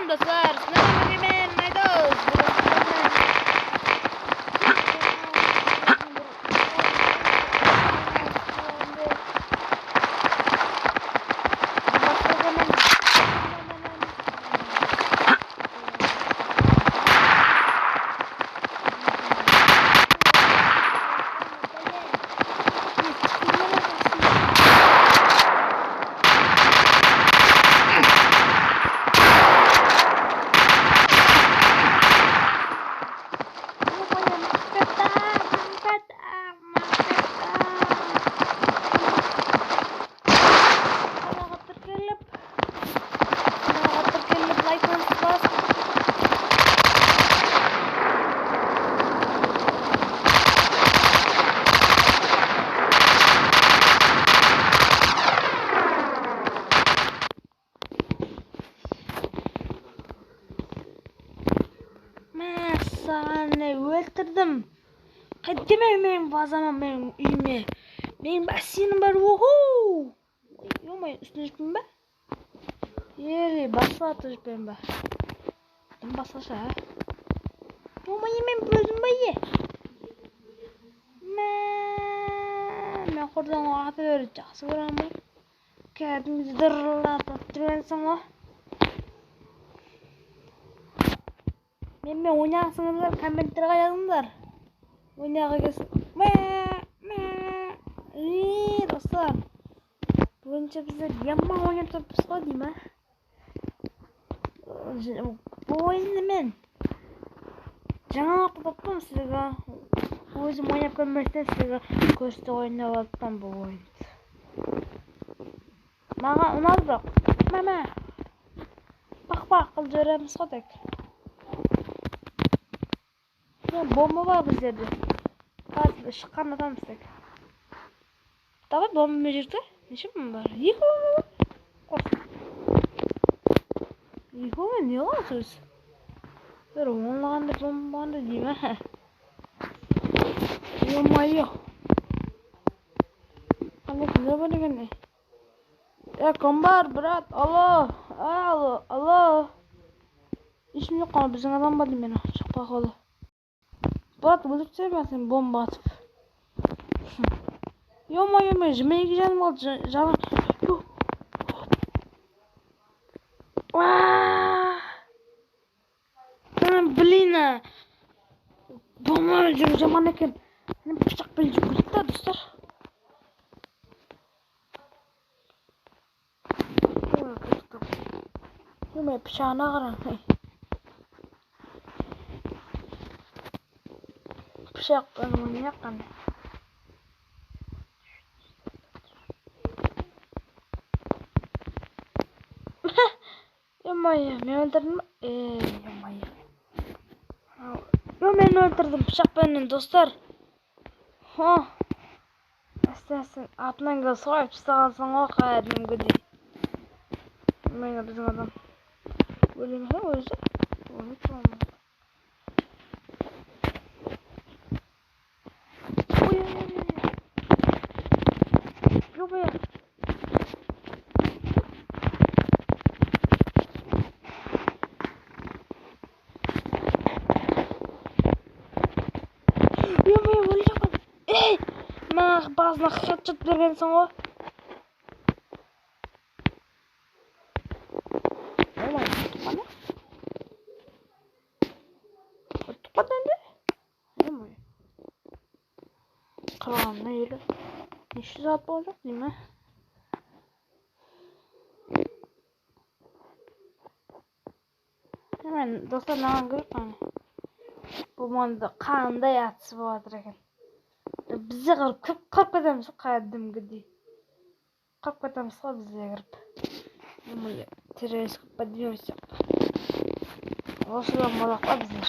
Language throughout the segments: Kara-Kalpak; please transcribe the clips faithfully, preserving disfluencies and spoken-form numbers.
Dostlar, sizler bilen men Aydoz. Búgin sizler bilen Kanalǵa tirkelip, kanalǵa tirkelip, layk basıp. Mine, saǵan ne óltirdim. Qaytkemen meniń bazama, meniń úyime. Meniń basseynim bar, uhu! Ё-моё, ústine júripin ba? Ele basqa atı júripin ba? Dım basqasha, á? Ё-моё, men ózim ba, e? Má, men qurdan atıp jaqsı kóremen ba? Kádimgi dırıllap turıptırsıń ǵo. Men, men oynaǵısıńızlar kommentlerge jazıńlar. Oynaǵı kelsin. Má, má. Ey, dostlar. Búginshi bizler yaman oynap turıppız ǵo deymen. Bul oyındı men jańalıq taptım sizlerge. Ózim oynap kórmesten sizlerge kórsetip oynap atırman bul oyındı. Maǵan unadı biraq. Mama. Paq-paq qılıp jiberemiz ǵo tek. Ya, bomba bar bizlerde. Házir shıqqanın atamız tek. Davay, bomba mına jerde. Neshe bomba bar? Eki bomba bar. Qos. Eki bomba ne ǵo sóz? Bir onlaǵanda bomba bar deymen. Ё-моё. Qanday gúllar bar eken ne? E, kim bar, brat? Allo, allo, allo. Hesh kim joq ǵo, biziń adam ba deymen, shıqpay qaldı. Brat, óltirsem ya sen bomba atıp. Ё-моё, men jigirma eki janım qaldı, ja-, jaman. Aa! Ana, blin, a. Bomba júriw jaman eken. Mine, pıshaq penen júriw kerek ta, dostlar. Ё-моё, pıshaǵına qarań. Pıshaq penen oynayıq qáne. Ё-моё, men óltirdim ba? Ey, ё-моё. Ё, men óltirdim pıshaq penen, dostlar. Ho. Áste-áste atınan kelip soyıp taslaǵansań ǵo, qádimgidey. Mine, biziń adam. Óle me ózi? Óle turma. Oy, oy, oy, oy. Joq, oy. Ё-моё, ólip atırman. Ey, maǵan basına xedshot bergensiń ǵo. Oy, mana. Uttıq pa endi? Ё-моё. Qırǵanına ele. Neshe zat bolajaq deymen. Hemen, dostlar, mınaǵan kórip qarań. Bul mında qanday atısıp atır eken. Bizde qırıp, qırıp ketemiz qádimgidey. Qırıp ketemiz ǵo bizler kirip. Ё-моё, террорист qılıp поднимать etip. Osıdan bolaq pa bizler.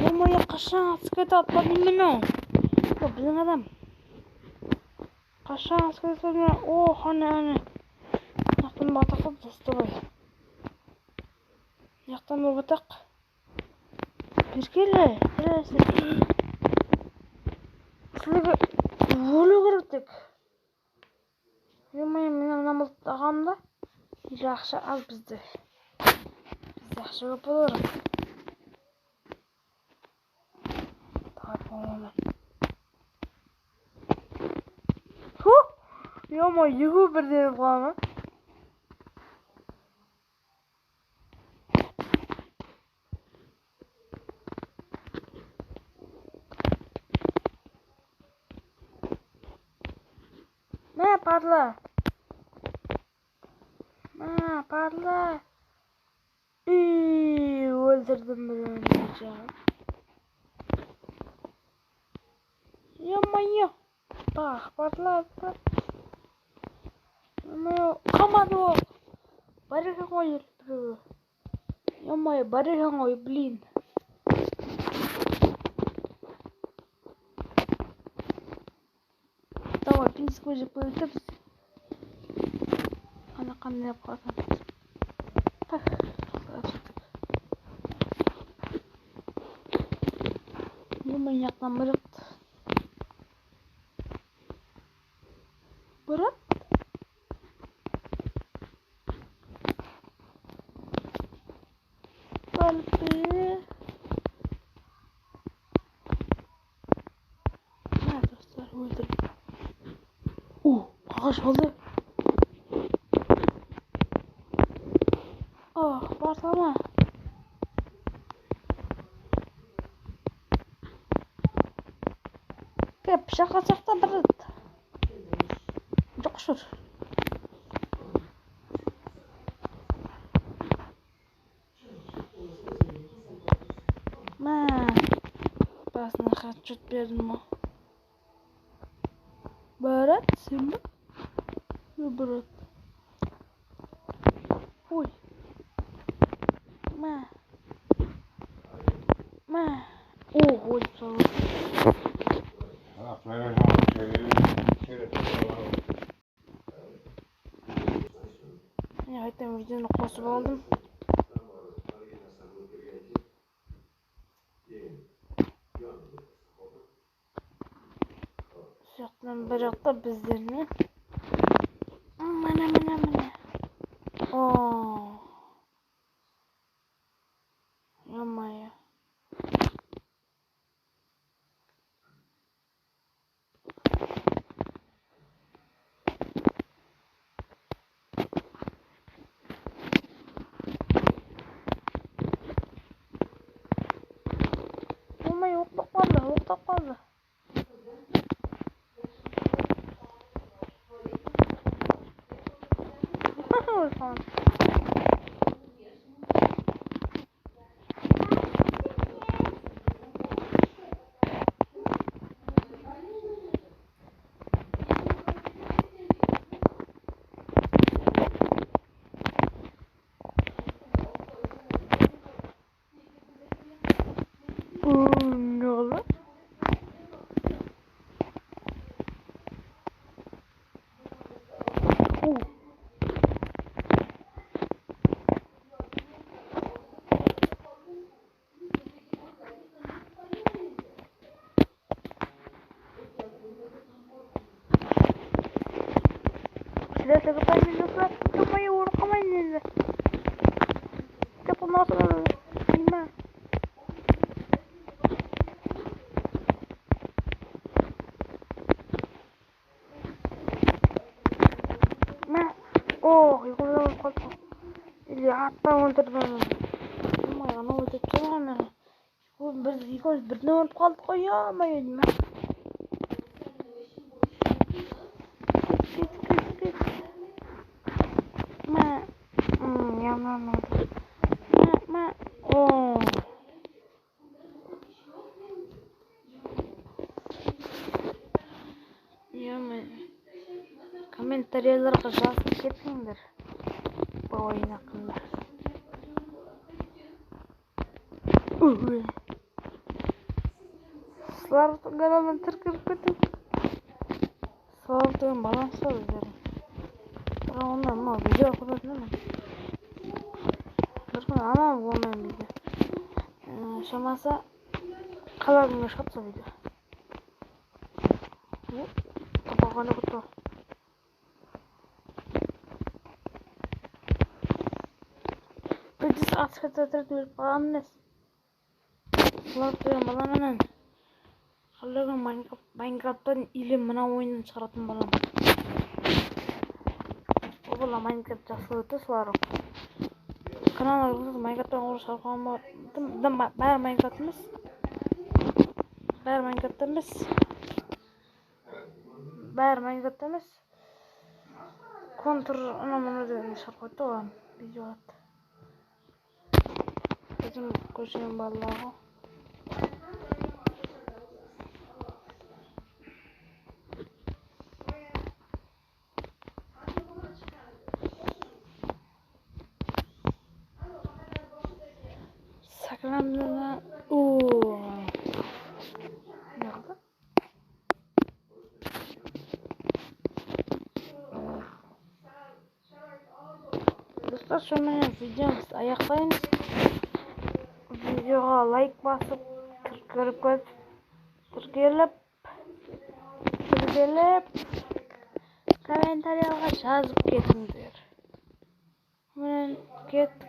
Ё-моё, qashan atıp ketip atpa deymen-aw. Ё, biziń adam. Qashan atıp ketip atpa, o, qáne, qáne. Mıyaqtan bataq pa, dostoy. Mıyaqtan bolıp ataq. Berkele, terrorisler. Sizlerge óliw kerek tek. Ё-моё, mine mına bult aǵamda. Ele aqsha al bizde. Yaqshı bolar. Tap olaman. Huh! Yoma, ekewi birden qılaman. Mine, parla. Mine, parla. Úy, óltirdim birewin. Ё-моё. Taq, parladı. Ё-моё, qalmadı ol. Bar eken ǵoy, birewi. Ё-моё, bar eken ǵoy, блин. Давай, принципке jep qoyıp biz. Ana qanday qılıp qalsam. Pah. Ё-моё, mıyaqtan bir. Brat. Balpı. Mına, dostlar, óltirdim. Uh, qaǵash boldı. Oh, barsama. Ke, pıshaq alsaq ta bir. Joq, shur. Má, basına xatshot berdim ǵo. Barat, sen be? Yo, Barat. Oy. Má. Má. Oh, oy, sağ ol. Mine, qaytadan videonı qosıp aldım. Sıyaqtan bir jaqta bizlerden. Mine, mine, mine. Oo. Ё-моё. Ё-моё, oqtap qaldı, oqtap qaldı. Oo, ne oldı? Oo. Sizler sebebi dostlar, yapmayı unutamam endi. Tek ondan sonra bilmem. Mine. Oh, uyqıdan qaldım. Ele attan óltirdim. Bilmem, ana óltirip turǵan meni. Bul biz ekewimiz birden ólip qaldıq ǵoy, ё-моё, deymen. Ket, ket, ket, ket. Mine. Hmm, yaman oldı. Mine, mine. Oh. Ё-моё. Kommentariyalarǵa jazıp ketińler. Bu oyın haqqında. Uy. Sılardıń kanalına tirkirip ketiń. Sılardıń balansı bar bizlerdiń. Biraq onda mına video qurıp atırman. Bir kún aman bolmayman video. Ee, shaması qala kúnge shıǵadı sol video. Tapa qalǵanı kútip. Birinshi Asfalt óltirip berip qalǵan emes. Bular qoyǵan bala menen. Qállegen Minecraft, Minecrafttan или mına oyınnan shıǵaratın bolam. O bala Minecraft jaqsı kóredi, solar. Kanallarımız Minecrafttan orıs alqan bar. Dım, dım, bári Minecraft emes. Bári Minecraft emes. Bári Minecraft emes. Kontur, ana mına degen shıǵıp ketti oǵan. Video attı. Biziń kósheniń balaları. Sakramdına, o. Ne oldı? Dostlar, sonıń menen videomızdı ayaqlaymız. Videoǵa layk basıp, tirkelip, tirkelip, tirkelip, kommentariyaǵa jazıp ketińler. Menen kettik,